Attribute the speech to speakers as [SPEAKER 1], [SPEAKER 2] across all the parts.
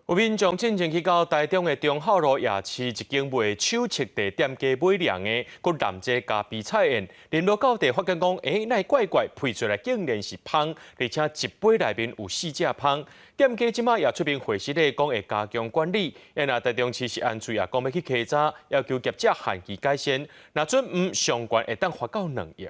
[SPEAKER 1] 有民眾進前去到台中的忠孝路夜市一間賣手冊地店家買涼的，閣淋這咖啡菜宴，啉落到底發現講，欸，哪會怪怪，噴出來竟然是蜂，而且一杯內面有四隻蜂。店家這馬也出面回釋咧，講會加強管理。若台中市食安處也講欲去稽查，要求業者限期改善，若準毋上懸會當罰到2億。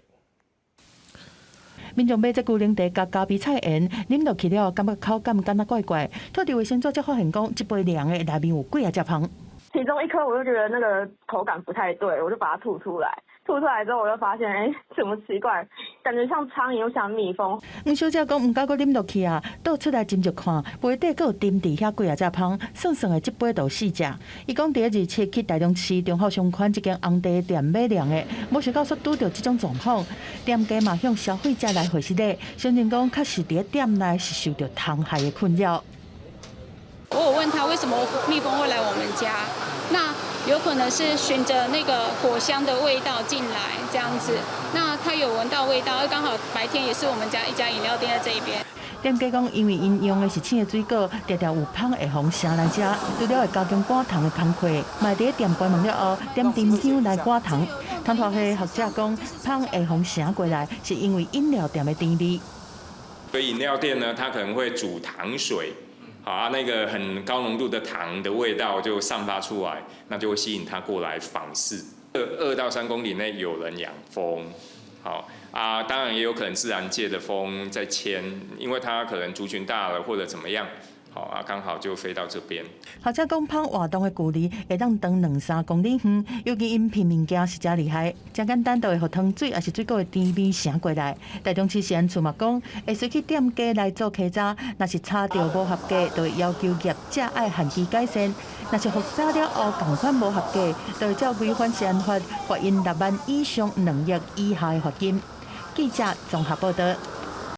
[SPEAKER 2] 民眾買這龜苓茶佮咖啡菜鹽，啉落去了，感覺口感敢若怪怪。拖佇衛生紙才發現講，這杯涼的內面有幾仔隻蜂。
[SPEAKER 3] 其中一顆我就覺得那個口感不太對，我就把它吐出來。吐出來之後，我就發現，欸，怎麼奇怪，感覺像蒼蠅又像蜜蜂。
[SPEAKER 2] 黃小姐講，毋敢閣啉落去啊，倒出來斟酌看，杯底閣有沉佇遐幾仔隻蜂，算算的這杯就有四隻。伊講佇27去台中市忠孝商圈這間紅茶店買涼的，無想到煞拄著這種狀況。店家嘛向消費者來回釋咧，承認講確實佇店內是受著蟲害的困擾。
[SPEAKER 4] 我有問他為什麼蜜蜂會來我們家，那有可能是循著那個果香的味道進來，這樣子。那他有聞到味道，剛好白天也是我們家一家飲料店在這一邊。
[SPEAKER 2] 店家講，因為𪜶用的是青的水果，常常有蜂會予捎來遮，除了會加強趕蟲的工課，嘛佇店關門了後，點沉香來趕蟲。蟲害學學者講，蜂會予捎過來，是因為飲料店的甜味。
[SPEAKER 5] 所以飲料店呢，它可能會煮糖水。好啊，那個很高濃度的糖的味道就散發出來，那就會吸引它過來訪視。2到3公里內有人養蜂，好啊，當然也有可能自然界的蜂在遷，因為它可能族群大了或者怎麼樣，好啊，剛好就飛到這邊。
[SPEAKER 2] 學者講，蜂活動的距離會當長2、3公里遠，尤其𪜶噴物件是誠厲害，誠簡單就會予糖水抑是水果的甜味捎過來。台中市食安處嘛講，會隨去店家來做稽查，若是查著無合格，就會要求業者愛限期改善；若是復查了後仝款無合格，就會照違反食安法，罰𪜶6萬以上2億以下的罰金。記者綜合報道。